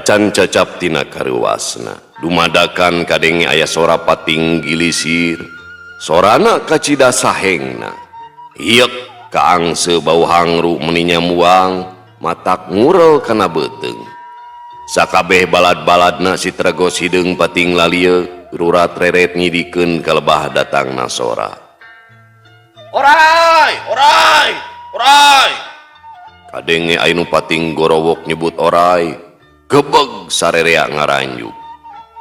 Tacan cacap tina kareuwasna, dumadakan kadenge aya sora pating gilisir. Sorana kacida sahengna. Hieuk kaangse bau hangru meni nyamuang, matak ngurel kana beuteung. Sakabeh balad-baladna si Tregos Hideung pating lalieuk, rurat reret nyidikeun ka lebah datangna sora. Orai, orai, orai. Kadenge aya nu pating gorowok nyebut orai, gebeg sarerea ngaranjuk.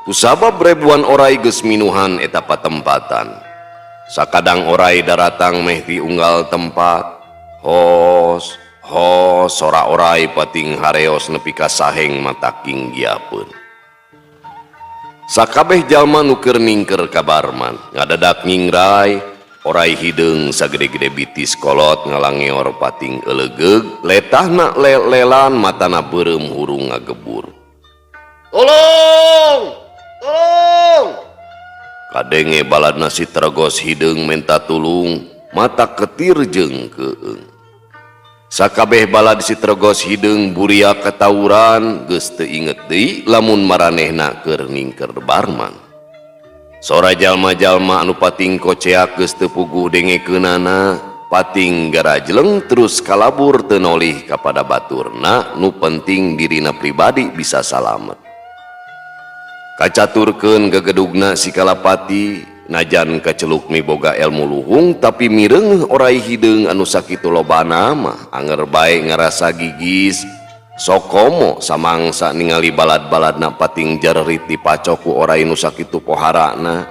Kusabab ribuan orai geus minuhan eta patempatan. Sakadang orai daratang meh ti unggal tempat. Hos, hos sora orai pating hareos nepi ka saheng mataking giapeun. Sakabeh jalma nu keur ningker ka Barman ngadadak nyingrai, orai hideung sagede-gede bitis kolot ngalangeor pating eulegeug, letahna lel-lelan matana beureum hurung ngagebur. Tolong! Tolong! Kadenge baladna si Tregos Hideung menta tulung, mata ketir jeung keung. Sakabeh balad si Tregos Hideung buriak katawuran, geus teu inget deui lamun maranehna keur ningker Barman. Sora jalma-jalma anu pating koceak geus teu puguh dengekeunana, pating garajleng terus kalabur teu nolih kapada baturna, nu penting dirina pribadi bisa salamet. Kacaturkeun gegedugna si Kalapati, najan kaceluk miboga elmu luhung tapi mireungeuh orai hideung anu sakitu lobana mah anger bae ngarasa gigis. Sokomo samangsa ningali balad-baladna pating jarerit dipacok ku orai nu sakitu poharana.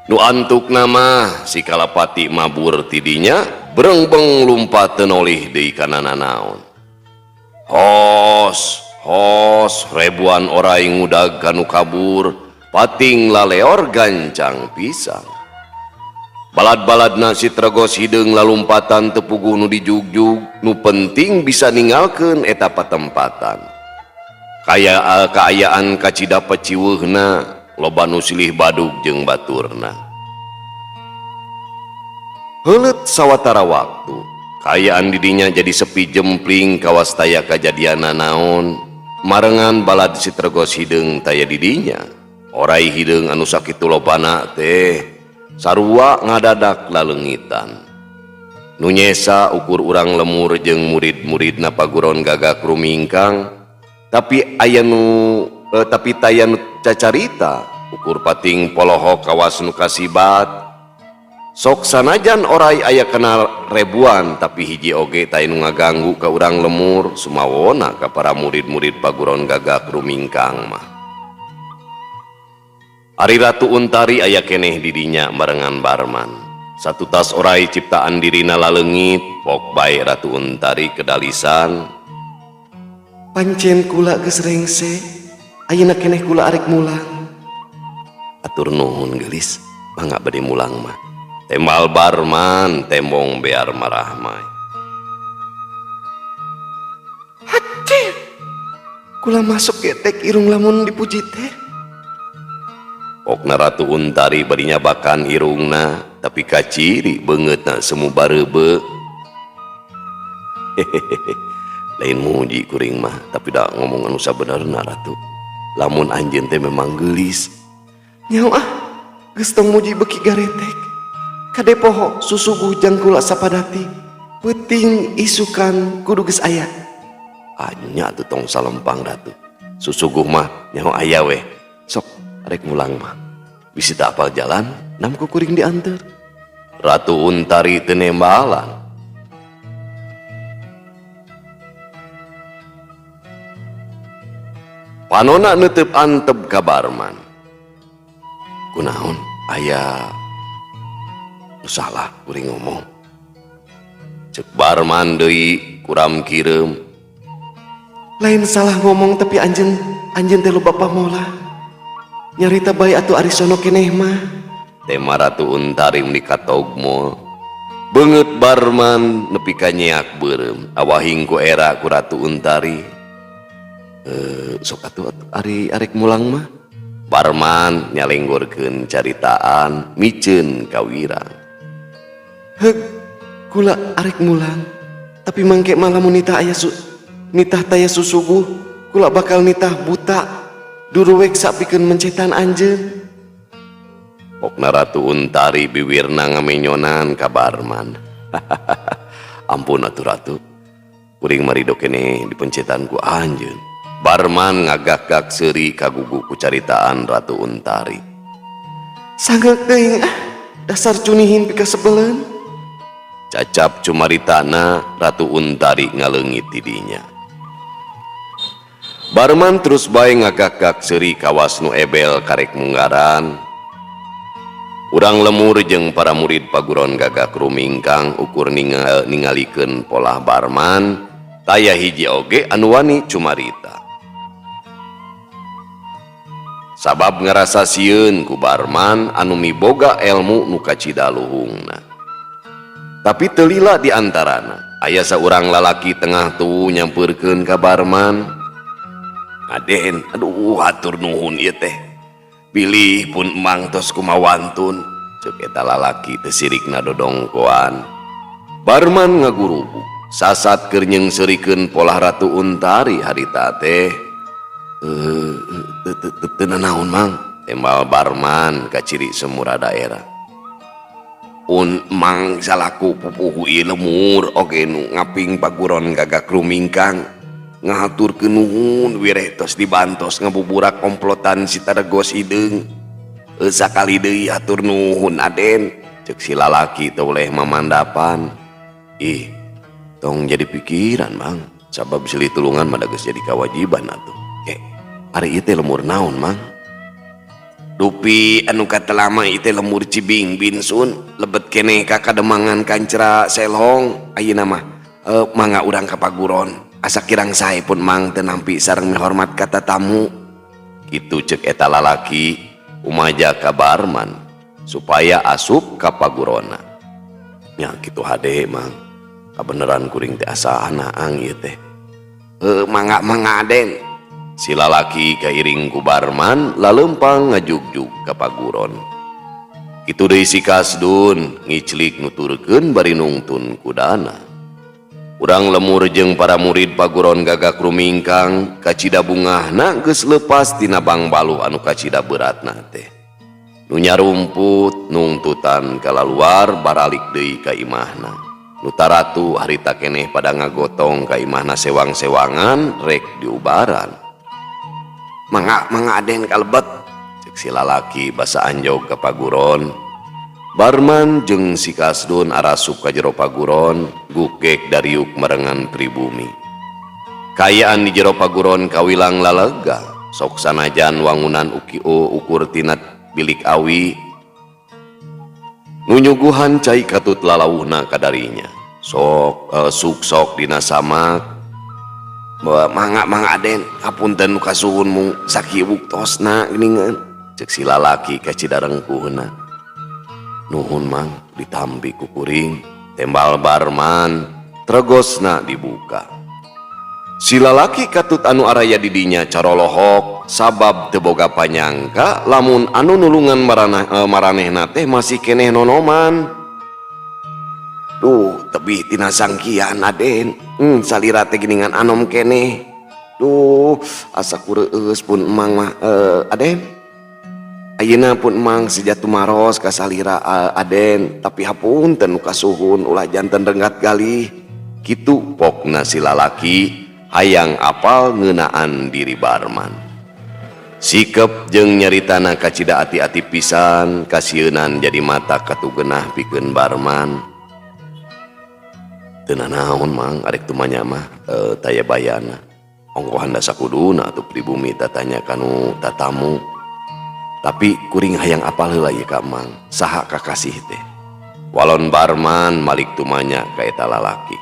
Nu antukna mah si Kalapati mabur tidinya brengbeng lumpat teu nolih deui kana nanaon. Hos, hos ribuan orai ngudag kanu kabur, pating laleor gancang pisan. Balad-baladna si Tregos Hideung lalumpatan teu puguh nu dijugjug, nu penting bisa ninggalkeun eta patempatan. Kaya kaayaan kacida peciweuhna, loba nu silih badug jeung baturna. Heuleut sawatara waktu, kaayaan didinya jadi sepi jempling kawas taya kajadianna naon, marengan balad si Tregos Hideung taya didinya. Orai hideung anu sakitu lobana teh sarua ngadadak laleungitan. Nu nyesa ukur urang lemur jeung murid-muridna paguron Gagak Rumingkang, tapi aya nu tapi taya nu cacarita ukur pating polohok kawas nu kasibat. Sok sanajan orai aya kenal ribuan tapi hiji oge taya nu ngaganggu ka urang lemur sumawona ka para murid-murid paguron Gagak Rumingkang mah. Ari Ratu Untari aya keneh didinya barengan Barman. Satu tas orai ciptaan dirina laleungit, pok bae Ratu Untari kedalisan. Pancen kula geus rengse, ayeuna keneh kula arek mulang. Atur nuhun geulis, mangga bade mulang mah. Tembal Barman tembong bear marahmai. Hacih, kula masuk getek irung lamun dipuji teh. Pokna Ratu Untari bari nyabakan irungna, tapi kaciri beungeutna semu bareube. Hehehe, lain muji kuring mah, tapi da ngomong anu sabenerna Ratu. Lamun anjeun teh memang geulis. Nyaho ah, geus tong muji beuki garetek. Kade poho susuguh jang kula sapadati, peuting isukan kudu geus aya. Anya atuh tong salempang Ratu. Susuguh mah nyaho aya weh. Sok arek mulang mah. Bisi teu apal jalan, nam ku kuring dianteur. Ratu Untari teu nembalan. Panona neuteup antep ka Barman. Kunaon aya nu salah kuring ngomong. Cek Barman deui kuram kireum. Lain salah ngomong tapi anjeun teh loba pamolah. Nyarita bae atuh ari sono keneh mah. Tema Ratu Untari meni katogmol. Beungeut Barman nepi ka nyeak beureum. Awahing ku era ku Ratu Untari. Sok atuh ari arek mulang mah. Barman nyalenggorkeun caritaan miceun ka wirang. Heug, kula arek mulang. Tapi mangke mah lamun nitah aya nitah taya susuguh, Kula bakal nitah buta duruwek sapikeun mencetan anjeun. Pokna Ratu Untari biwirna ngamenyonan ka Barman. Ampun atuh Ratu. Kuring marido keneh dipencetan ku anjeun. Barman ngagak-gak seuri kagugu ku caritaan Ratu Untari. Sanggeuk teuing ah, dasar cunihin pikasebeleun. Cacap cumaritana Ratu Untari ngaleungit ti dinya. Barman terus bae ngagak-gak seuri kawas nu ebel karek munggaran. Urang lemur jeung para murid paguron Gagak Rumingkang ukur ningalikeun polah Barman, taya hiji oge anu wani cumarita. Sabab ngarasa sieun ku Barman anu miboga elmu nu kacida luhungna. Tapi teu lila di antarana aya saurang lalaki tengah tuh nyampeurkeun ka Barman. Aden, aduh hatur nuhun ieu teh. Bilih pun emang tos kumawantun, ceuk eta lalaki teu sirikna dodongkoan. Barman ngagurubu, sasat keur nyeungseurikeun polah Ratu Untari harita teh. Teu nanaon mang, tembal Barman kaciri semura daerah. Un mang salaku pupuhu ieu lemur oge nu ngaping paguron Gagak Rumingkang. Ngahaturkeun nuhun wireh tos dibantos ngabuburak komplotan si Taregos Hideung. Sakali deui hatur nuhun Aden, ceuk si lalaki teu boleh mamandapan. Ih, tong jadi pikiran mang, sabab silih tulungan mah da geus jadi kewajiban atuh. Ke, ari ieu teh lemur naon mang? Dupi anu katelama ieu teh lemur Cibingbin sun, lebet keneh ka kademangan Kancra Selhong. Ayeuna mah mangga urang ka paguron. Asa kirang sae pun mang teu nampi sareng mihormat ka tatamu. Kitu ceuk eta lalaki umaja ka Barman supaya asup ka pagurona. Nya kitu hade mang. Kabeneran kuring teh asa anaang ieu teh. Mangga mangga Aden. Si lalaki kairing ku Barman lalempang ngajugjug ka paguron. Kitu deui si Kasdun ngiclik nuturkeun bari nungtun kudana. Urang lemur jeung para murid paguron Gagak Rumingkang kacida bungahna geus leupas tina bangbaluh anu kacida beratna teh. Nu nyarumput nungtutan kalaluar baralik deui ka imahna. Nu taratu harita keneh pada ngagotong ka imahna sewang-sewangan rek diubaran. Mangga mangga Aden kalebet, ceuk si lalaki basa anjog ka paguron. Barman jeung si Kasdun arasup ka jero paguron, gukek dariuk merengan pribumi. Kaayaan di jero paguron kawilang lalega, sok sanajan wangunan uki ukur tina bilik awi. Nu nyuguhan cai katut lalauhna kadarinya. Sok suk-sok dina samak. Mangga mangga Aden, hapunten nu kasuhun mung sakieu tosna geuningan. Ceuk si lalaki kacida rengkuhna. Nuhun mang, ditampi ku kuring, tembal Barman, tregosna dibuka. Si lalaki katut anu araya di dinya carolohok sabab teu boga panyangka lamun anu nulungan maranehna teh masih keneh nonoman. Duh, tebih tina sangkian Aden. Salira teh geuningan anom keneh. Duh, asa kureueus pun emang mah Aden. Ayeuna pun emang seja tumaros ka salira Aden, tapi hapunten nu kasuhun ulah janten renggat galih. Kitu pokna si lalaki hayang apal ngeunaan diri Barman. Sikep jeung nyaritana kacida ati-ati pisan, kasieunan jadi mata katugenah pikeun Barman. Teu nanaon mang, arek tumanya mah taya bayana. Ongkohan da sakuduna atuh pribumi tatanya kanu tatamu. Tapi kuring hayang apal heula ieu ka Mang, saha kakasih teh. Walon Barman malik tumanya ka eta lalaki.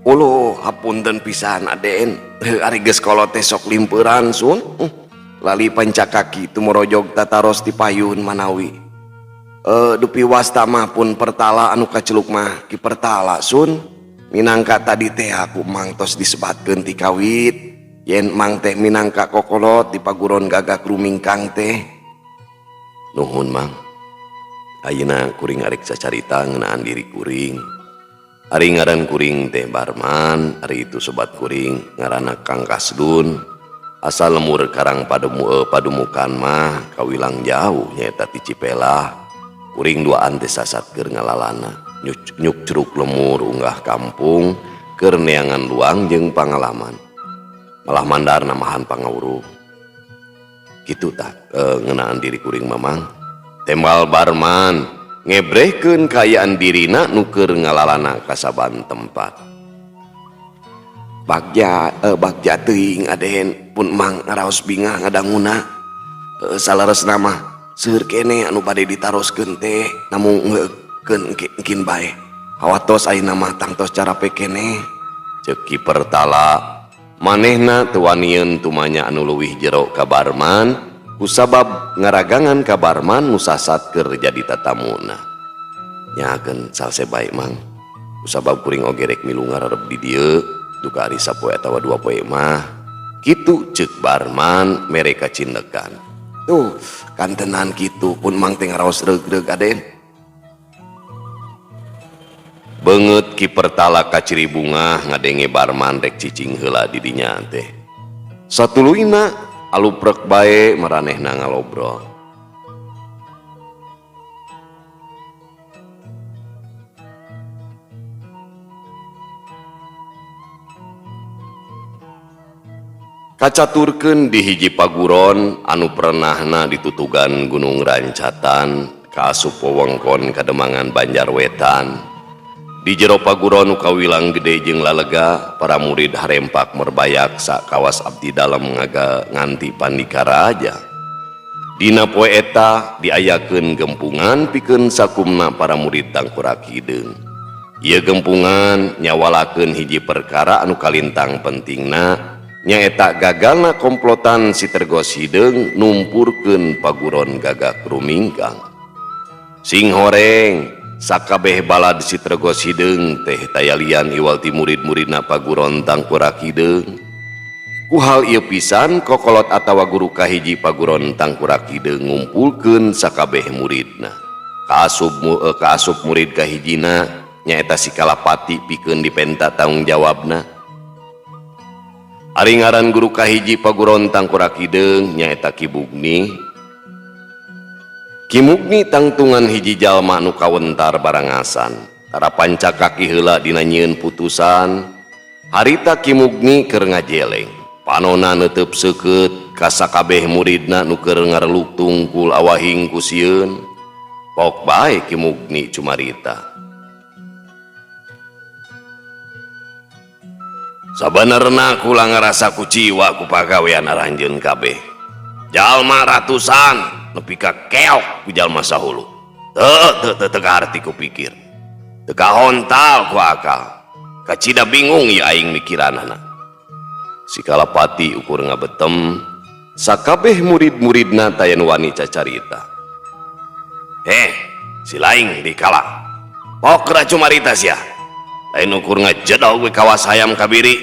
Uluh, hapunten pisan Aden. Ari geus kolot teh sok limpeuran sun. Lali pancakaki tumorojog tataros ti payun manawi. Dupi wasta mah pun pertala anu kaceluk mah Ki Pertala sun. Minangka tadi teh aku mang tos disebatkeun ti kawit. Yen mang teh minangka kokolot di paguron Gagak Rumingkang teh. Nuhun mang. Ayeuna kuring arek sacarita ngeunaan diri kuring. Ari ngaran kuring teh Barman, ari itu sobat kuring ngaranna Kang Kasdun. Asal lemur Karang Padumukan mah kawilang jauh nyaeta ti Cipelah. Kuring duaan teh sasat keur ngalalana, nyuk curuk lemur unggah kampung keur neangan luang jeung pangalaman. Malah mandar namahan pangawuruh. Kitu tah ngeunaan diri kuring mamang. Tembal Barman ngebrehkeun kaayaan dirina nu keur ngalalana kasaban tempat. Bagja teuing aden pun mang ngaraos bingah ngadanguna. Saleresna mah seueur keneh anu bade ditaroskeun teh namung ngeukeun engkin bae. Hawatos ayeuna mah tangtos carape keneh. Ceuk Ki Pertala manehna teu wanieun tumanya anu leuwih jero ka Barman kusabab ngaragangan ka Barman nu sasat keur jadi tatamuna. Nyakeun salse bae mang. Kusabab kuring oge rek milu ngararep di dieu duka ari sapoe atawa dua poe mah. Kitu ceuk Barman mere kacindekan. Tuh kantenan kitu pun mang teh ngaraos reug-reug aden. Beungeut Ki Pertala kaciri bungah ngadenge Barman rek cicing heula di dinya teh. Satuluyna aluprek bae maranehna ngalobrol. Kacaturkeun di hiji paguron anu pernahna ditutugan Gunung Rancatan kaasup wewengkon Kademangan Banjar Wetan. Di jero paguron nu kawilang gede jeung lalega, para murid harempak merbayak sakawas abdi dalem ngaga nganti pandika raja. Dina poe eta diayakeun gempungan pikeun sakumna para murid Tangkurak Hideung. Ieu gempungan nyawalakeun hiji perkara anu kalintang pentingna nyaeta gagalna komplotan si Tergos Hideung numpurkeun paguron Gagak Rumingkang. Sing horeng sakabeh balad si Tergos Hideung teh tayalian iwal ti murid-muridna paguron Tangkurak Hideung. Ku hal ieu pisan kokolot atawa guru kahiji paguron Tangkurak Hideung ngumpulkeun sakabeh muridna. Kaasup murid kahijina nyaeta si Kalapati pikeun dipenta tanggung jawabna. Ari ngaran guru kahiji paguron Tangkurak Hideung nyaeta Ki Mugni. Ki Mugni tangtungan hiji jalma nu kawentar barangasan. Tara panca kaki heula dina nyieun putusan. Harita Ki Mugni keur ngajeleng. Panona neuteub seukeut ka sakabeh muridna nu keur ngareluk tungkul awahing ku sieun. Pok bae Ki Mugni cumarita. Sabenerna kula ngarasa kuciwa ku pagawean aranjeun kabeh. Jalma ratusan nepi ka keok ku jalma sahulu. Teu teu teu kaharti ku pikir. Teu kahontal ku akal. Kacida bingung ieu aing mikiranana. Si Kalapati ukur ngabetem, sakabeh murid-muridna taya nu wani cacarita. Heh, si laing dikala. Pok geura cumarita sia. Lain ukur ngajedog we kawas hayam kabiri.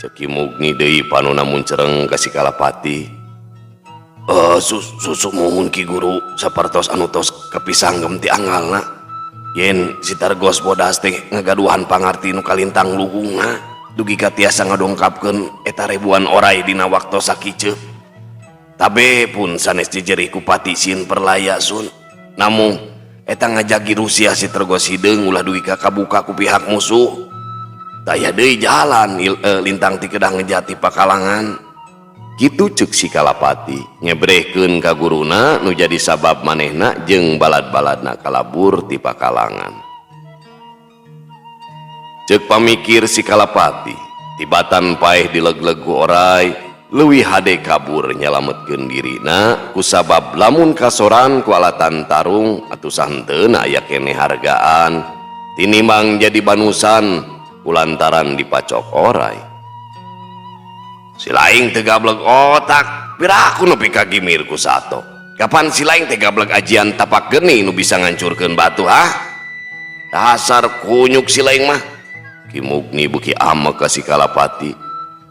Ceuk Ki Mugni deui panona muncereng ka si Kalapati. Susu muhun Ki Guru sapertos anu tos kapisanggem ti anggalna. Yen si Targos bodas teh ngagaduhan pangarti nu kalintang luhungna dugi ka tiasa ngadongkapkeun eta ribuan orai dina waktos sakiceup. Tabe pun sanes jejerih ku pati sieun perlaya sun. Namung eta ngajagi Rusia si Tergos Hideung ulah dugi ka kabuka ku pihak musuh. Taya deui jalan lintang ti kedah ngejati pakalangan. Kitu ceuk si Kalapati ngebrehkeun ka guruna nu jadi sabab manehna jeung balad-baladna kalabur ti pakalangan. Ceuk pamikir si Kalapati, tibatan paeh dileg-leg ku orai, leuwih hade kabur nyalametkeun dirina kusabab lamun kasoran ku alatan tarung atuh sahenteuna aya keneh hargaan tinimbang jadi banusan kulantaran dipacok orai. Si laing teu gableg otak, piraku nepi ka gimir ku sato. Kapan si laing teh gableg ajian tapak geni nu bisa ngancurkeun batu, ha? Dasar kunyuk si laing mah. Ki Mugni beuki amek ka si Kalapati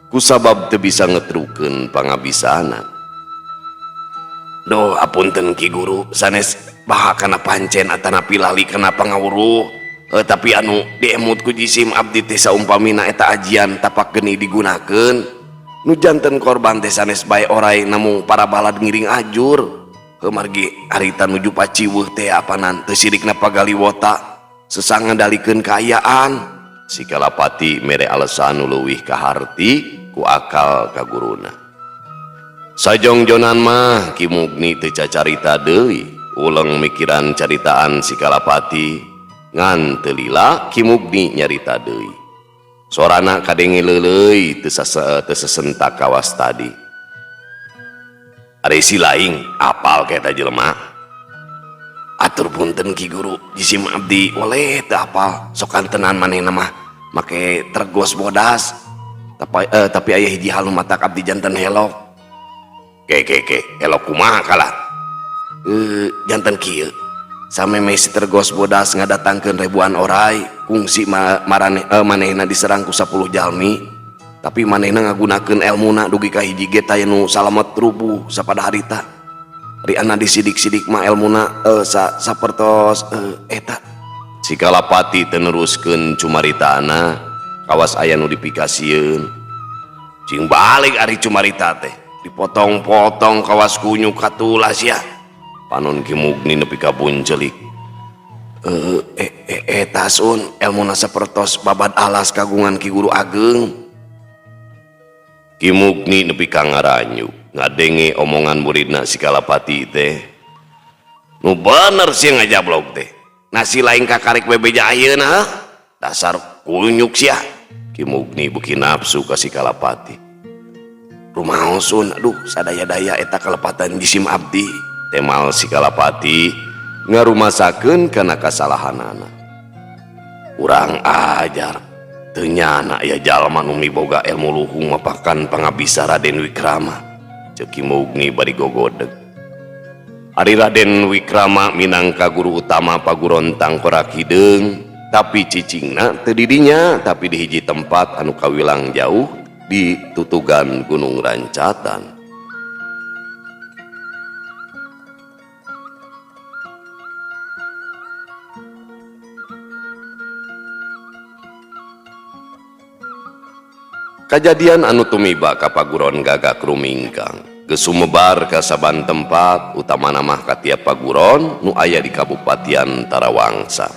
kusabab teu bisa ngetrukeun pangabisana. Duh, apunten Ki Guru, sanes baha kana pancen atanapi lali kana pangawuruh. Tapi anu diemut ku jisim abdi teh saumpamina eta ajian tapak geni digunakeun nu janten korban teh sanes bae orai namung para balad ngiring ajur. Heuh margi harita nuju paciweuh teh apanan teu sirikna pagaliwota sesah ngandalikeun kaayaan. Si Kalapati mere alasan nu leuwih kaharti ku akal ka guruna. Sajongjonan mah Ki Mugni teu cacarita deui, uleng mikiran caritaan si Kalapati ngan teu lila Ki Mugni nyarita deui. Sorana kadenge leuleuy teu sesentak kawas tadi. Ari si laing apal ka eta jelema. Atur punten Ki Guru, jisim abdi oleh teu apal, sok kantenan manehna mah make tergos bodas. Tapi aya hiji hal nu matak abdi janten helok. Ke ke ke, helok kumaha kalah? Janten kieu. Sameme si tergos bodas ngadatangkeun ribuan orai, kungsi manehna diserang ku 10 jalmi. Tapi manehna ngagunakeun elmuna dugi ka hiji ge taya nu salamet rubuh sapada harita. Riana disidik-sidik mah elmuna sapertos eta. Si Kalapati teu neruskeun cumaritana, kawas aya nu dipikasieun. Cing balik ari cumarita teh, dipotong-potong kawas kunyuk katulas ya. Panon Ki Mugni nepi ka buncelik. Eta sun elmuna sapertos babad alas kagungan Ki Guru Ageng. Ki Mugni nepi ka ngaranyu ngadenge omongan muridna si Kalapati teh. Nu bener sih ngajablog teh. Nasi lain kakarik bebeja ayeuna, dasar kunyuk sia. Ki Mugni beuki nafsu ka si Kalapati. Rumaosun, aduh sadaya-daya eta kalepatan jisim abdi. Temal si Kalapati ngarumasakeun kana kasalahanana. Urang ajar teu nyana aya jalma nu miboga ilmu luhung mapakan pangabisa Raden Wikrama. Ceuk Ki Mugni bari gogodeg. Ari Raden Wikrama minangka guru utama paguron Tangkorak Hideung, tapi cicingna teu di dinya, tapi di hiji tempat anu kawilang jauh di tutugan Gunung Rancatan. Kajadian anu tumiba ka paguron Gagak Rumingkang geus sumebar ka saban tempat, utamana mah ka tiap paguron nu aya di Kabupatian Tarawangsa.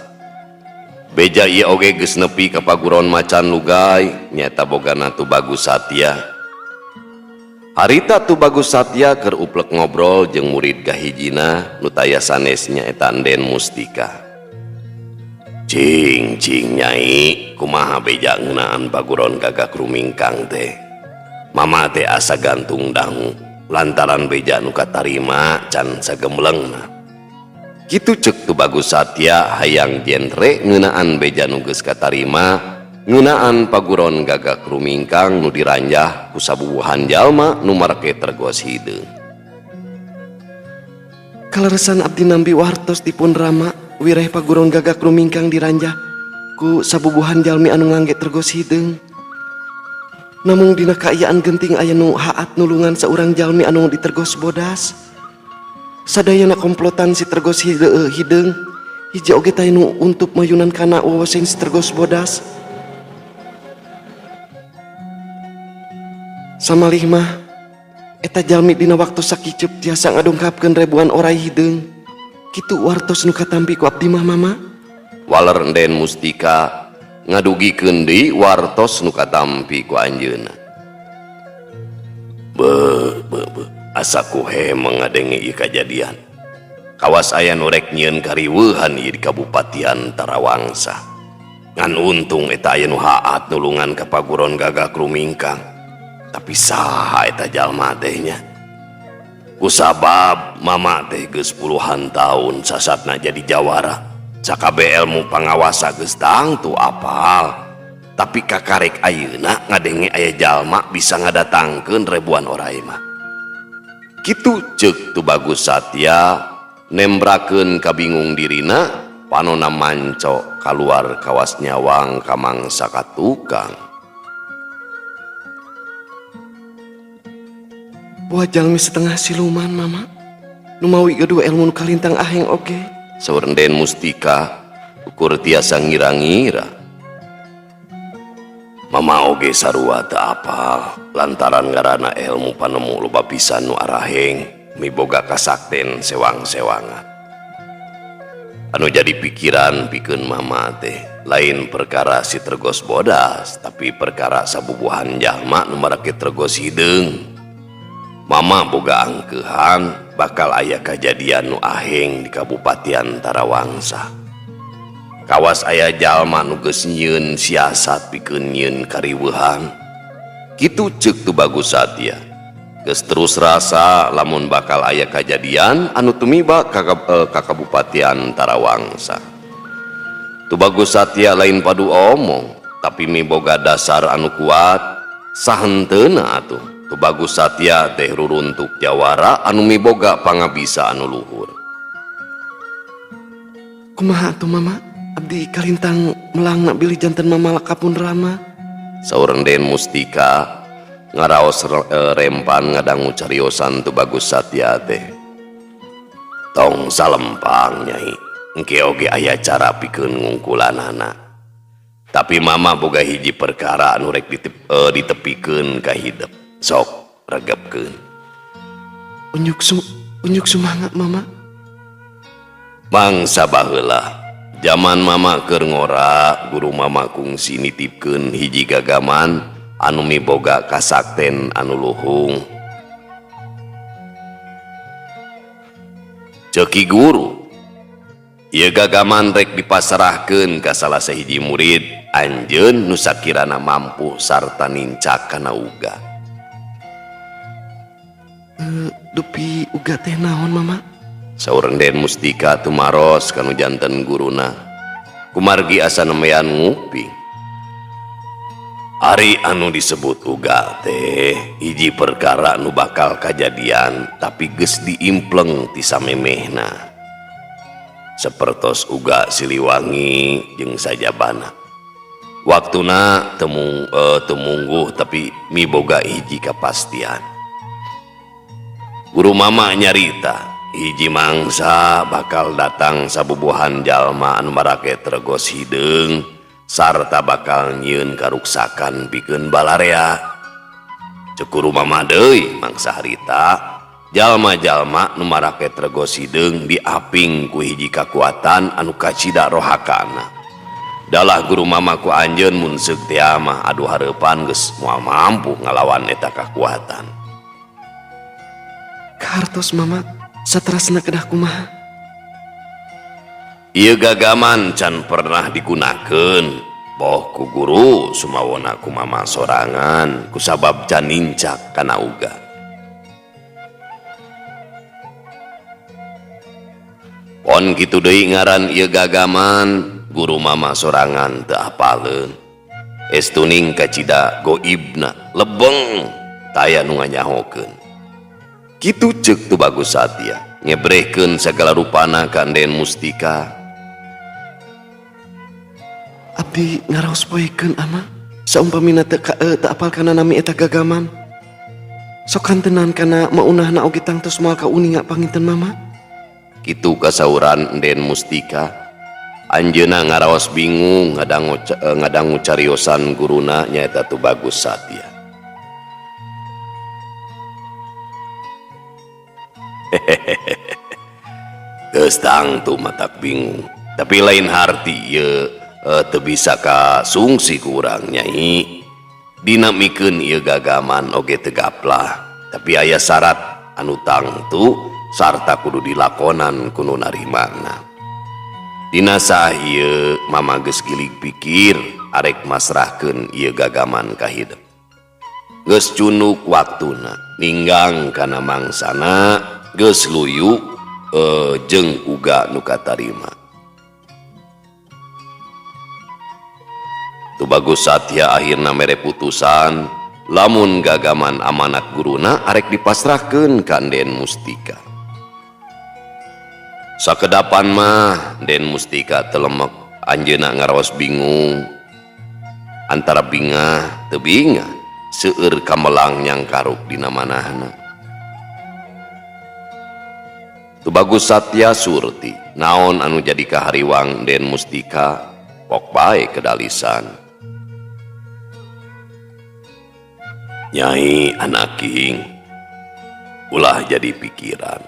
Beja ieu oge geus nepi ka paguron Macan Lugai, nyaeta bogana Tubagus Satya. Harita Tubagus Satya keur uplek ngobrol jeung murid kahijina nu taya sanes nyaeta Nden Mustika. Cing cing nyai, kumaha beja ngeunaan paguron Gagak Rumingkang teh? Mama teh asa gantung dangu lantaran beja nu katarima can sagemblengna. Kitu ceuk Tubagus Satya hayang genre ngeunaan beja nu geus katarima ngeunaan paguron Gagak Rumingkang nu diranjah ku sabubuhan jalma nu marake tergos hideung. Kaleresan abdi nambi wartos dipun rama wireh paguron Gagak Rumingkang diranjah ku sabubuhan jalmi anu ngangge tergos hideung. Namung dina kaayaan genting aya nu haat nulungan saurang jalmi anu ditergos bodas. Sadayana komplotan si tergos hideung hiji oge teh nu untuk mayunan kana wawasen si tergos bodas. Samalih mah eta jalmi dina waktu sakicup tiasa ngadongkapkeun ribuan orai hideung. Kitu wartos nu katampi ku abdi mah mama. Waler Nden Mustika ngadugikeun deui wartos nu katampi ku anjeunna. Be be be asa ku hemeng ngadenge ieu kajadian. Kawas aya nu rek nyieun kariweuhan ieu di Kabupatian Tarawangsa. Ngan untung eta aya nu haat nulungan ka paguron Gagak Rumingkang. Tapi saha eta jalma teh nya? Kusabab mama teh geus puluhan tahun sasatna jadi jawara. Sakabe ilmu pangawasa geus tangtu apal. Tapi kakarek ayeuna ngadenge aya jalma bisa ngadatangkeun ribuan orai mah. Kitu ceuk Tubagus Satya nembrakeun kabingung dirina panona manco kaluar kawas nyawang ka mangsa ka tukang. Buah jalmi setengah siluman mama. Nu mawi gaduh ilmu nu kalintang aheng oge. Saur Nden Mustika Ukur tiasa ngira-ngira. Mama oge sarua teu apal lantaran ngaranna elmu panemu loba pisan nu araheng miboga kasakten sewang-sewangan. Anu jadi pikiran pikeun mama teh lain perkara si Tregos bodas tapi perkara sabubuhan jalma nu marake Tregos hideung. Mama boga angkeuhan bakal aya kajadian nu aheng di Kabupatian Tarawangsa. Kawas aya jalma nu geus nyieun siasat pikeun nyieun kariweuhan. Kitu ceuk Tubagus Satya. Geus terus rasa lamun bakal aya kajadian anu tumiba ka Kabupatian Tarawangsa. Tubagus Satya lain padu omong, tapi miboga dasar anu kuat sahenteuna atuh. Tubagus Satya teh ruruntuk jawara anu miboga pangabisa anu luhur. Kumaha atuh mama? Abdi kalintang melangna bilih janten mama lakapun rama. Saur Enden Mustika ngaraos rempan ngadangu cariosan Tubagus Satya teh. Tong salempang nyai, engke oge aya cara pikeun ngungkulanana. Tapi mama boga hiji perkara anu rek ditepikeun ka hidep. Sok regepkeun. Unjuk sumanga mama. Mangsa baheula jaman mama keur ngora, guru mama kungsi nitipkeun hiji gagaman anu miboga kasakten anu luhung. Ceki guru, ieu gagaman rek dipasrahkeun ka salah sahiji murid anjeun nu sakirana mampu sarta nincak kana uga. Dupi uga teh naon mama? Saur Enden Mustika tumaros kanu janten guruna. Kumargi asa nemean nguping. Ari anu disebut uga teh hiji perkara nu bakal kajadian tapi geus diimpleng ti samemehna. Sapertos uga Siliwangi jeung sajabana. Waktuna temungguh tapi miboga hiji kapastian. Guru mama nyarita hiji mangsa bakal datang sabubuhan jalma anu marake Tregos hideung sarta bakal nyieun karuksakan pikeun balarea. Ceuk guru mama deui mangsa harita jalma-jalma nu marake Tregos hideung diaping ku hiji kakuatan anu kacida rohakana. Dalah guru mama ku anjeun mun seuk teh mah adu hareupan geus moal mampu ngalawan eta kakuatan. Kahartos mama saterasna kedah kumaha? Ieu gagaman can pernah digunakeun boh ku guru sumawona ku mama sorangan kusabab can nincak kana uga. Pon kitu deui ngaran ieu gagaman guru mama sorangan teu apaleun. Estuning kacida goibna lebeng taya nu nganyahokeun. Kitu ceuk Tubagus Satya ngebrehkeun sagala rupana ka Enden Mustika. Abdi ngaraos poekeun ama saumpamina teu teu apal kana nami eta gagaman. Sok kantenan kana maunahna oge tangtos moal kauninga panginten mama. Kitu kasauran Enden Mustika. Anjeunna ngaraos bingung ngadangu cariosan guruna nyaeta Tubagus Satya. Geus tangtu matak bingung. Tapi lain harti ieu teu bisa kasungsi ku urang nyai. Dinamikeun ieu gagaman oge teu gaplah. Tapi aya syarat anu tangtu sarta kudu dilakonan ku nu narimana. Dina sah ieu mama geus gilig pikir arek masrahkeun ieu gagaman ka hidep. Geus cunuk waktuna ninggang kana mangsana geus luyu jeung uga nu katarima. Tubagus Satya akhirna mere putusan lamun gagaman amanat guruna arek dipasrahkeun ka Den Mustika. Sakedapan mah Den Mustika telemek, anjeunna ngaraos bingung. Antara bingah teu bingah, seueur kamelang nyangkaruk dina manahna. Tubagus Satya Surti naon anu jadi kahariwang Den Mustika pok bae kedalisan. Nyai anaking ulah jadi pikiran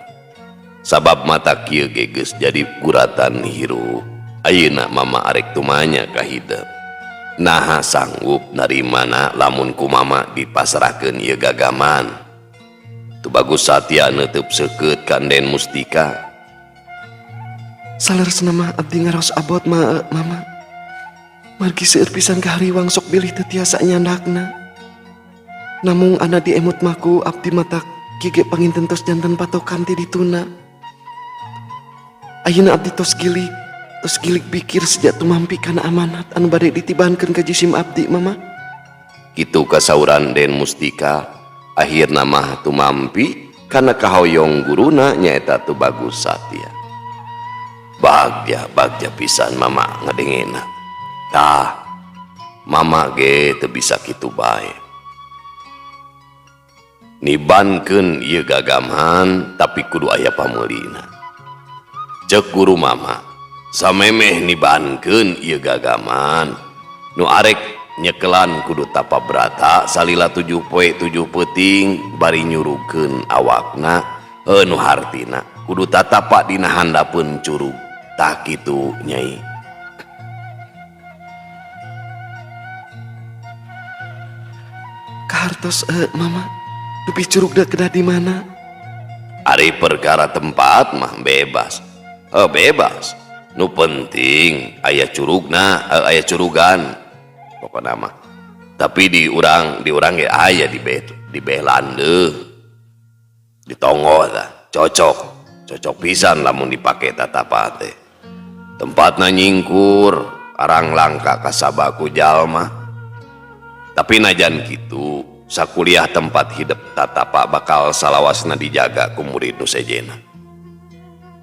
sabab mata kieu ge geus jadi guratan hirup. Ayeuna mama arek tumanya ka hidep. Naha sanggup narimana lamun ku mama dipasrahkeun ieu gagaman. Tubagus Satya neuteub seukeut ka Den Mustika. Saleresna mah abdi ngaraos abot ma, mama. Margi seueur pisan kahariwang sok bilih teu tiasa nyandakna. Namung ana diemut maku abdi matak gige panginten tos janten patokan ti dituna. Ayeuna abdi tos gilik pikir sejak tumampi kana amanat anu bade ditibankeun ka jisim abdi mama. Kitu kasauran Den Mustika. Akhirna mah tumampi kana kahoyong guruna nyaeta Tubagus Satya. Bagja pisan mama ngadengena. Tah, mama ge teu bisa kitu bae. Nibankeun ieu gagaman tapi kudu aya pameulina. Ceuk guru mama, samemeh nibankeun ieu gagaman, nu arek nyekelan kudu tapa brata salila 7 poe 7 peuting bari nyurukeun awakna nu hartina kudu tatapa dina handapeun curug. Tah kitu Nyai. Kahartos mama dupi curugna kedah di mana? Ari perkara tempat mah bebas. Bebas. Nu penting aya curugna, aya curugan. Pokona mah. Tapi di urang ge aya di Belanda. Di Tonggo tah. Cocok. Cocok pisan lamun dipake tatapa teh. Tempatna nyingkur, arang langka kasabaku jalma. Tapi najan kitu, sakuliah tempat hidup tatapa bakal salawasna dijaga ku murid nu sejena.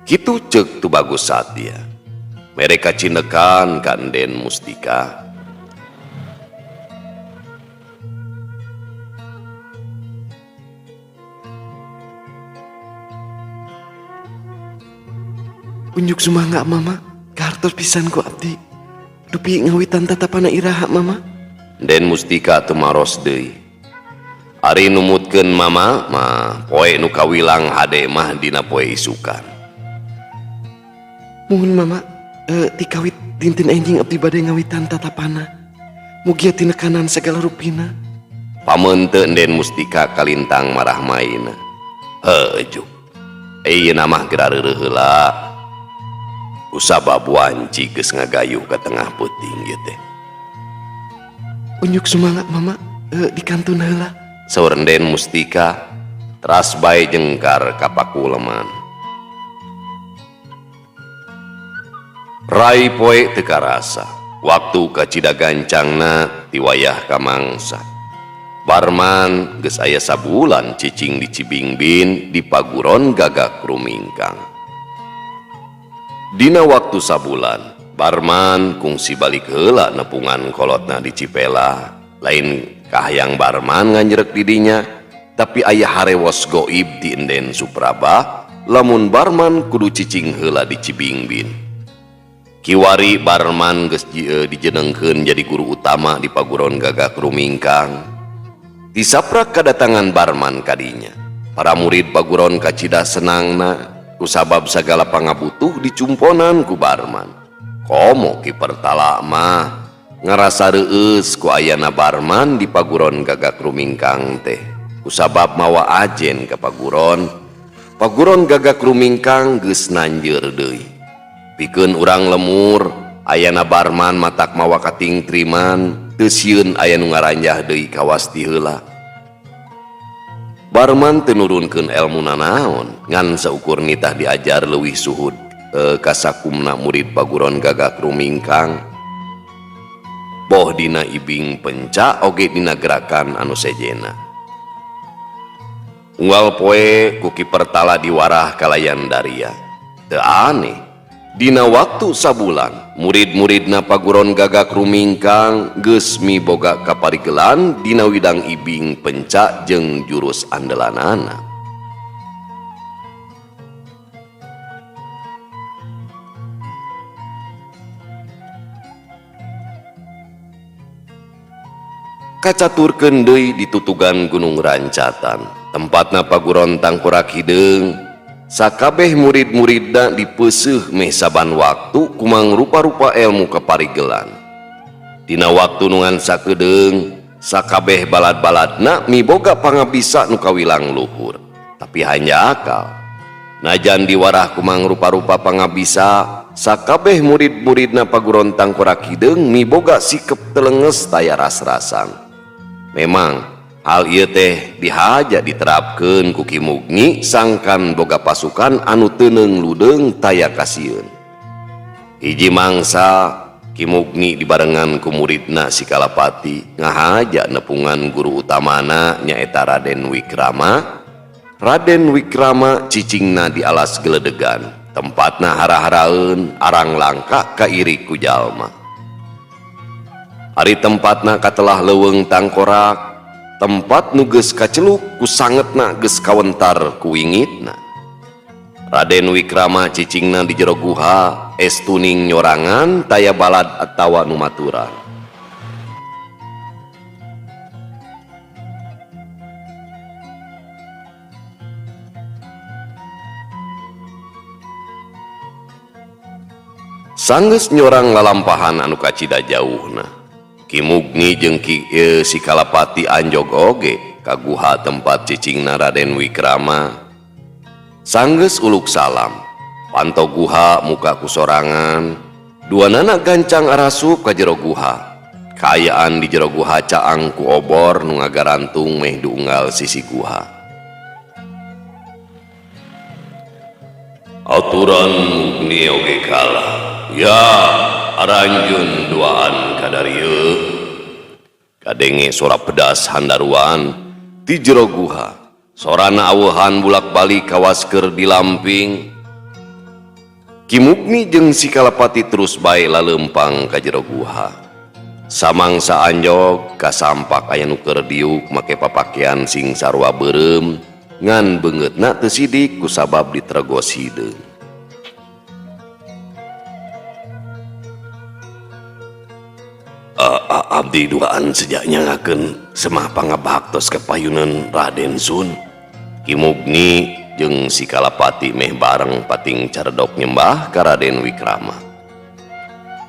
Kitu ceuk Tubagus Satya. Mereka cinekan ka Den Mustika. Unjuk sumangga mama, kahartos pisan ku abdi. Dupi ngawitan tatapana iraha mama. Den Mustika tumaros deui. Ari numutkeun mama mah poe nu kawilang hade mah dina poe isukan. Muhun mama, tikawit dinten enjing abdi bade ngawitan tatapana. Mugia tinekanan segala rupina. Pameunteun Den Mustika kalintang marah maina. Heuh juk. Ayeuna mah geura reureuh heula. Kusabab wanci geus ngagayuh ka tengah peuting ieu teh. Unjuk sumangga mama, dikantun heula. Saur Den Mustika teras bae jengkar ka pakuleman. Rai poe teu karasa, waktu kacida gancangna ti wayah ka mangsa. Barman geus aya sabulan cicing di Cibingbin di paguron Gagak Rumingkang. Dina waktu sabulan, Barman kungsi balik heula nepungan kolotna di Cipela. Lain kahayang Barman nganjrek didinya, tapi aya harewos goib di Enden Supraba, lamun Barman kudu cicing heula di Cibingbin. Kiwari Barman geus dijenengkeun jadi guru utama di paguron Gagak Rumingkang. Disaprak kadatangan Barman kadinya, para murid paguron kacida senangna kusabab sagala pangabutuh dicumponan ku Barman. Komo Ki Pertala mah ngarasa reueus ku ayana Barman di paguron Gagak Rumingkang teh. Kusabab mawa ajen ka paguron, paguron Gagak Rumingkang geus nanjeur deui. Pikeun urang lemur, ayana Barman matak mawa kating triman, teu sieun aya nu ngaranjah deui kawas ti heula. Barman teu nurunkeun elmu nanaon, ngan saukur nitah diajar leuwih suhud kasakumna murid paguron Gagak Rumingkang. Boh dina ibing penca oge dina gerakan anu sejena. Unggal poe ku Ki Pertala diwarah kalayan daria. Teu aneh, dina waktu sabulan murid-muridna paguron Gagak Rumingkang geus miboga kaparigelan dina widang ibing penca jeung jurus andelanana. Kacaturkeun deui di tutugan Gunung Rancatan, tempatna paguron Tangkurak Hideung. Sakabeh murid-muridna dipeuseuh meh saban waktu ku mangrupa-rupa elmu kaparigelan. Dina waktu nu ngan sakedeung, sakabeh balad-baladna miboga pangabisa nu kawilang luhur. Tapi hanjakal, najan diwarah ku mangrupa-rupa pangabisa, sakabeh murid-muridna paguron Tangkurak Hideung miboga sikep telenges taya ras-rasan. Memang hal ieu teh dihaja diterapkeun ku Ki Mugni sangkan boga pasukan anu teuneung ludeung taya kasieun. Hiji mangsa Ki Mugni dibarengan ku muridna si Kalapati ngahaja nepungan guru utamana nyaeta Raden Wikrama. Raden Wikrama cicingna di alas geledegan, tempatna hara-haraeun arang langka kairi ku jalma. Ari tempatna katelah leuweung tangkorak, tempat nu geus kaceluk ku sangetna geus kawentar ku wingitna. Raden Wikrama cicingna di jero guha, es tuning nyorangan taya balad atawa nu maturan. Sanggeus nyorang lalampahan anu kacida jauhna. Ki Mugni jeung Ki si Kalapati anjog oge ka guha tempat cicingna Raden Wikrama. Sanggeus uluk salam, panto guha muka ku sorangan, duanana gancang arasup ka jero guha. Kaayaan di jero guha caang ku obor nu ngagarantung meh diunggal sisi guha. Aturan Mugni oge kalah. Ya, aranjeun duaan kadarieu. Kadenge sora pedas handaruan ti jero guha. Sorana aweuhan bulak-balik kawas keur dilamping. Ki Mugni jeung si Kalapati terus bae laleumpang ka jero guha. Samangsa anjog kasampak aya nu keur diuk make papakean sing sarua beureum ngan beungeutna teu sidik kusabab ditergos hideung. Abdi duaan sejak nyangakeun semah pangabaktos ka payunan Raden Sun. Ki Mugni jeung si Kalapati meh bareng pating caredok nyembah ka Raden Wikrama.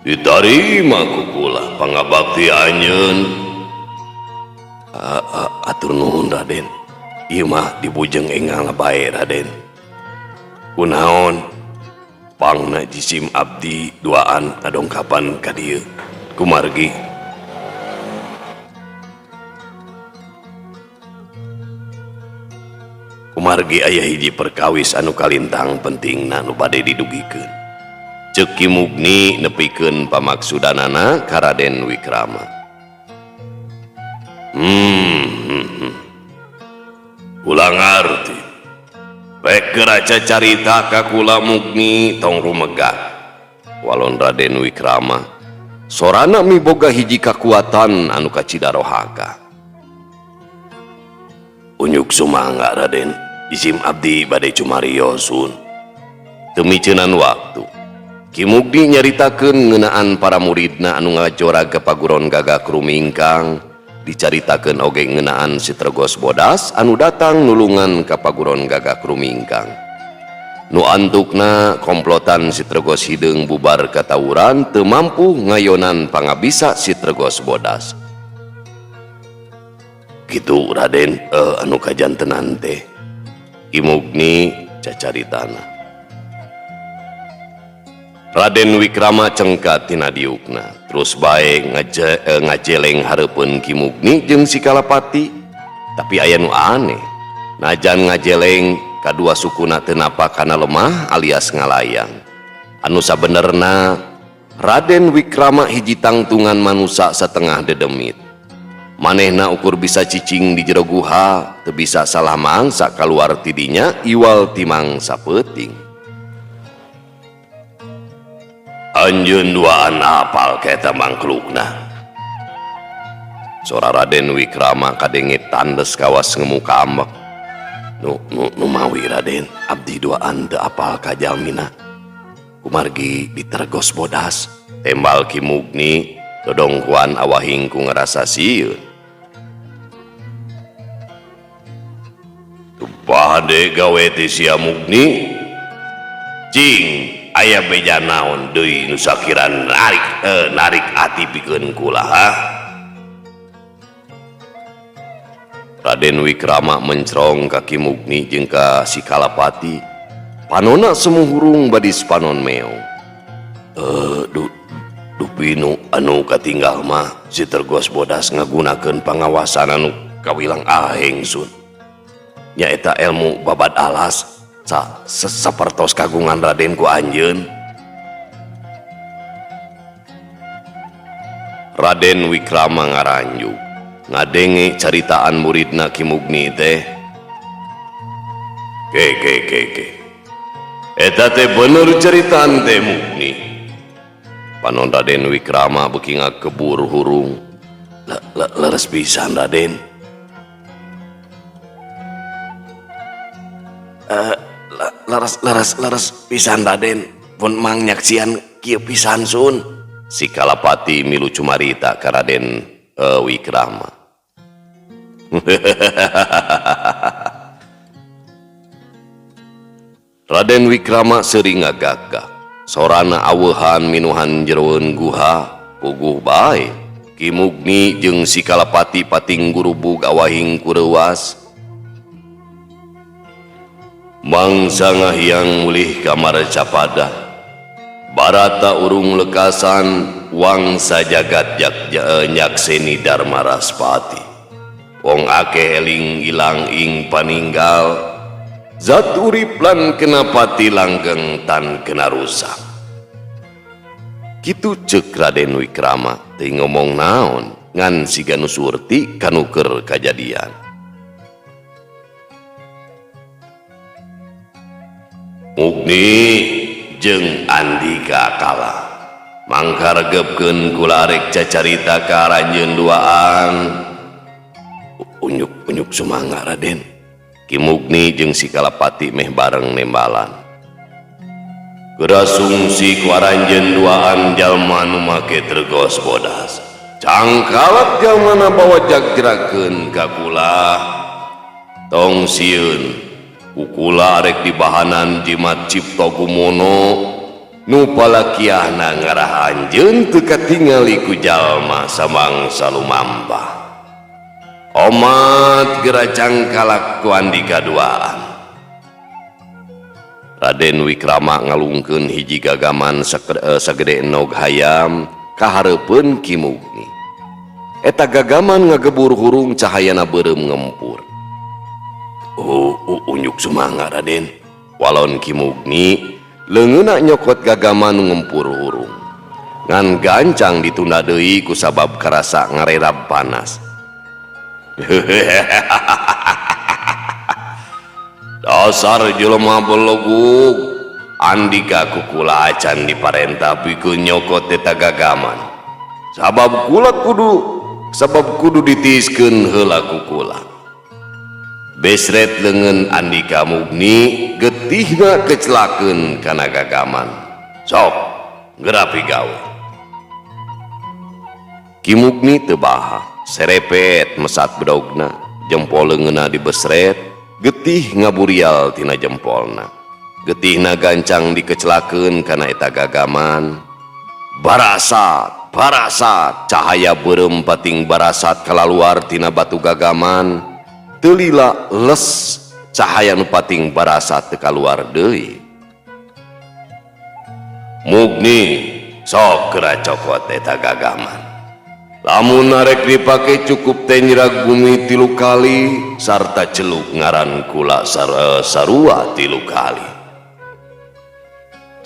Ditarima ku kula pangabakti anjeun. Atur nuhun Raden. Ieu mah dibujeng enggal bae Raden. Kunaon pangna jisim abdi duaan ngadongkapan ka dieu. Kumargi Kumargi aya hiji perkawis anu kalintang pentingna nu bade didugikeun. Ceuk Ki Mugni nepikeun pamaksudanana ka Raden Wikrama. Kula ngarti. Rek keur aca carita ka kula Mugni tong rumegah. Walon Raden Wikrama sorana miboga hiji kakuatan anu kacida rohaka. Unyuk sumangga Raden, isim abdi bade cumarios sun. Teu miceunan waktu, Ki Mugni nyaritakeun ngeunaan para muridna anu ngajorag ka paguron Gagak Rumingkang, dicaritakeun oge ngeunaan si Tregos Bodas anu datang nulungan ka paguron Gagak Rumingkang. Nu antukna komplotan si Tregos Hideung bubar katawuran teu mampu ngayonan pangabisa si Tregos Bodas. Kitu Raden, anu kajantenan teh. Ki Mugni cacaritana. Raden Wikrama cengkat tina diukna, terus bae ngajeleng hareupeun Ki Mugni jeung si Kalapati. Tapi aya nu aneh, najan ngajeleng kadua sukuna teu napa kana lemah alias ngalayang. Anu sabenerna Raden Wikrama hiji tangtungan manusa satengah dedemit. Manehna ukur bisa cicing di jero guha, teu bisa salah mangsa kaluar tidinya iwal ti mangsa peuting. Anjeun duaan apal ka eta mangklukna. Sora Raden Wikrama kadenge tandes kawas ngemuka ambek. Nu mawi Raden, abdi duaan teu apal ka jalmina. Kumargi ditergos bodas, tembal Ki Mugni dodongkuan awahing ku ngarasa sieun. Rupa hade gawe teh sia Mugni cing aya beja naon deui nu sakira narik ati pikeun kula ha. Raden Wikrama mencrong ka Ki Mugni jeung ka si Kalapati. Panona semu hurung badis panon meong. Dupi nu anu katinggal mah si Tergos Bodas ngagunakeun pangawasan anu kawilang aheng sun. Nyaeta ilmu babad alas sapertos kagungan Raden ku anjeun. Raden Wikrama ngaranjuk ngadenge caritaan muridna Ki Mugni teh. Ke ke ke ke. Eta teh bener caritaan teh Mugni. Panon Raden Wikrama beuki ngakebur hurung. Leres pisan Raden. Leres pisan Raden pun mang nyaksian kieu pisan sun. Si Kalapati milu cumarita ka Raden Wikrama. Raden Wikrama seuring ngagagah. Sorana aweuhan minuhan jeroeun guha puguh bae. Ki Mugni jeung si Kalapati pating gurubug awahing kureuwas. Mangsa ngahiang mulih kamar capada. Barata urung lekasan wangsa jagat nyakseni Dharma Raspati. Wong akeh eling ilang ing paninggal. Zat urip lan kena pati langgeng tan kena rusak. Kitu ceuk Raden Wikrama teu ngomong naon ngan siga nu surti kanu keur kajadian. Mugni jeung Andika kalah. Mangka regepkeun kula arek cacarita ka aranjeun duaan. Unyuk-unyuk sumangga Raden. Ki Mugni jeung si Kalapati meh bareng nembalan. Geura sungsi ku aranjeun duaan jalma nu make Tergos Bodas. Cangkalak jalmana bawa jagjrakeun ka kula. Tong sieun kukula arek dibahanan jimat Cipta Gumono nu palakiahna ngarah anjeun teu katingali ku jalma samangsa lumampah. Omat geura cangkalak ku Andika duaan. Raden Wikrama ngalungkeun hiji gagaman sagede enog hayam ka hareupeun Ki Mugni. Eta gagaman ngagebur hurung cahayana beureum ngempur. Oh, unyuk sumangga Raden. Walon Ki Mugni leungeunna nyokot gagaman ngempur hurung. Ngan gancang ditunda deui ku sabab karasa ngarerab panas. Dasar jelema belegug. Andika kukula acan diparentah pikeun nyokot eta gagaman. Sabab kudu ditiiskeun heula kukula. Besret leungeun Andika Mugni getihna kecelakeun kana gagaman. Sok geura pigawe. Ki Mugni teu baha, serepet mesat bedogna, jempol leungeunna dibesret, getih ngaburial tina jempolna. Getihna gancang dikecelakeun kana eta gagaman. Barasat, barasat, cahaya beureum pating barasat kalaluar tina batu gagaman. Teu lila les cahaya nu pating barasat teu kaluar deui. Mugni sok geura cokot eta gagaman. Lamun arek dipake cukup teh nyirag bumi 3 kali sarta celuk ngaran kula sarua 3 kali.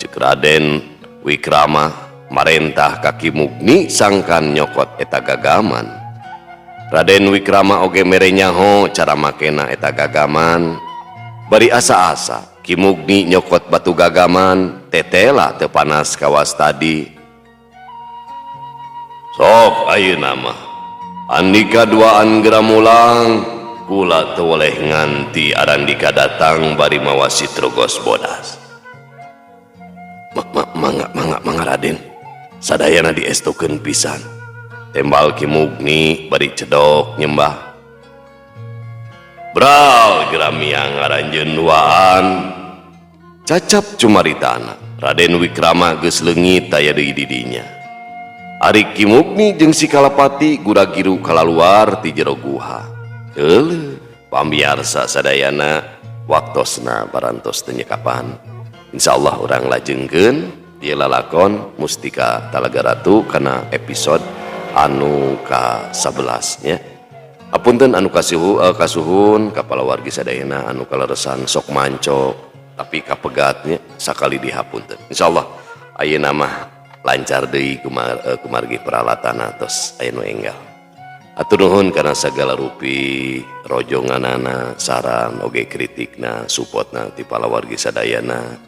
Ceuk Raden Wikrama marentah ka Ki Mugni sangkan nyokot eta gagaman. Raden Wikrama oge mere nyaho cara makena eta gagaman. Bari asa-asa Ki Mugni nyokot batu gagaman tetela teu panas kawas tadi. Sok ayeuna mah Andika duaan geura mulang kula teu weleh nganti Arandika datang bari mawa si Trogos Bodas. Mangga Raden, sadayana diestukeun pisan. Tembal Ki Mugni bari cedok nyembah. Bral geramiang aranjeun duaan. Cacap cumaritana, Raden Wikrama geus leungit taya deui di dinya. Ari Ki Mugni jeung si Kalapati gura-giru kalaluar ti jero guha. Keuleuh, pamiarsa sadayana, waktosna parantos teu nyekapan. Insyaallah urang lajengkeun ieu lalakon Mustika Talaga Ratu kana episode anu ka-11 nya. Apunten anu kasuhun ka palawargi sadayana anu kaleresan sok mancok tapi kapegatnya sakali dihapunten. Insyaallah ayeuna mah lancar deui kumargi peralatan atos aya nu enggal. Atur nuhun kana sagala rupi rojonganana, saran oge kritikna, supportna ti palawargi sadayana.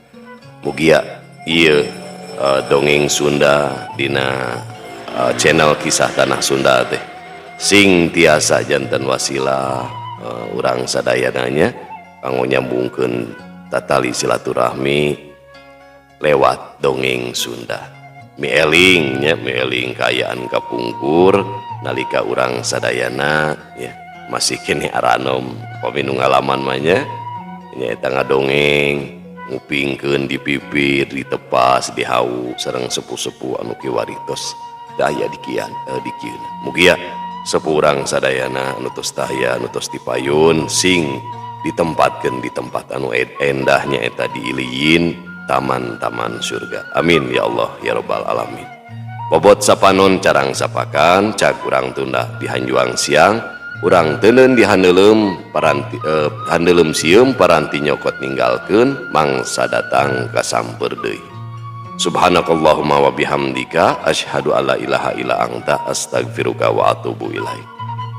Mugia ieu dongeng Sunda dina channel Kisah Tanah Sunda teh sing tiasa janten wasilah urang sadayananya kanggo nyambungkeun tatali silaturahmi lewat dongeng Sunda. Mieling nya, mieling kaayaan kapungkur nalika urang sadayana ya masih keneh aranom, pami nu ngalaman mah nya, nyaeta ngadongeng ngupingkeun di pipir, ditepas, dihawu sareng sepuh-sepuh anu kiwari tos daya dikian dikieun. Mugia sepuh urang sadayana anu tos taya, anu tos dipayun, sing ditempatkeun di tempat anu endahnya eta di iliyin, taman-taman surga. Amin ya Allah ya robbal alamin. Bobot sapanon carang sapakan, cak urang tunda di hanjuang siang, urang teuneun di handeuleum paranti, handeuleum sieum paranti nyokot ninggalkeun mangsa datang kasamper deui. Subhanakallahumma wa bihamdika asyhadu alla ilaha illa anta astaghfiruka wa atubu ilaik.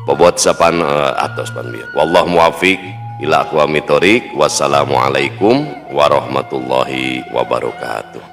Bobot sapan atos pan bieu. Wallahu muwaffiq ila aqwamit thoriq. Wassalamualaikum warahmatullahi wabarakatuh.